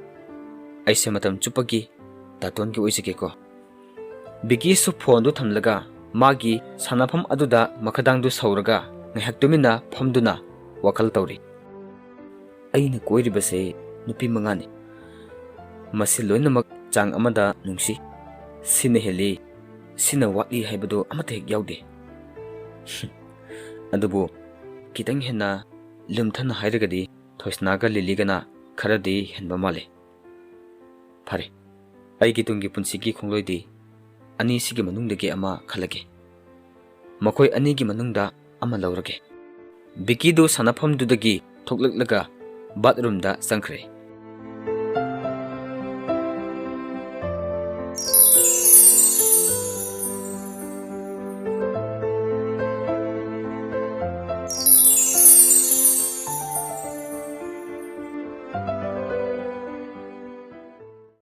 ꯑꯩꯁꯦ ꯃꯇꯝ ꯆꯨꯞꯄꯒꯤ ꯗꯥꯇꯣꯟꯒꯤ ꯑꯣꯏꯖꯒꯦꯀꯣ꯫" ꯕꯤꯀꯤꯁꯨ ꯐꯣꯟꯗꯨ ꯊꯝꯂꯒ ꯃꯥꯒꯤ ꯁꯥꯟꯅꯐꯝ ꯑꯗꯨꯗ ꯃꯈꯗꯥꯡꯗꯨ ꯁꯧꯔꯒ ꯉꯥꯏꯍꯥꯛ ꯇꯨꯃꯤꯟꯅ ꯐꯝꯗꯨꯅ ꯋꯥꯈꯜ ꯇꯧꯔꯤ꯫ "ꯑꯩꯅ ꯀꯣꯏꯔꯤꯕꯁꯦ ꯅꯨꯄꯤ ꯃꯉꯥꯅꯤ꯫ ꯃꯁꯤ ꯂꯣꯏꯅꯃꯛ ꯆꯥꯡ ꯑꯃꯗ ꯅꯨꯡꯁꯤ꯫ ꯁꯤꯅ ꯍꯦꯜꯂꯤ, ꯁꯤꯅ ꯋꯥꯠꯂꯤ ꯍꯥꯏꯕꯗꯨ ꯑꯃꯠꯇ ꯍꯦꯛ ꯌꯥꯎꯗꯦ꯫" ꯑꯗꯨꯕꯨ ꯈꯤꯇꯪ ꯍꯦꯟꯅ ꯂꯨꯝꯊꯅ ꯍꯥꯏꯔꯒꯗꯤ ꯊꯣꯏꯁꯅꯥꯒ ꯂꯤꯂꯤꯒꯅ ꯈꯔꯗꯤ ꯍꯦꯟꯕ ꯃꯥꯜꯂꯤ꯫ "ꯐꯔꯦ, ꯑꯩꯒꯤ ꯇꯨꯡꯒꯤ ꯄꯨꯟꯁꯤꯒꯤ ꯈꯣꯡꯂꯣꯏꯗꯤ ꯑꯅꯤꯁꯤꯒꯤ ꯃꯅꯨꯡꯗꯒꯤ ꯑꯃ ꯈꯜꯂꯒꯦ꯫ ꯃꯈꯣꯏ ꯑꯅꯤꯒꯤ ꯃꯅꯨꯡꯗ ꯑꯃ ꯂꯧꯔꯒꯦ꯫" ꯕꯤꯀꯤꯗꯨ ꯁꯥꯟꯅꯐꯝꯗꯨꯗꯒꯤ ꯊꯣꯛꯂꯛꯂꯒ ꯕꯥꯠꯔꯨꯝꯗ ꯆꯪꯈ꯭ꯔꯦ꯫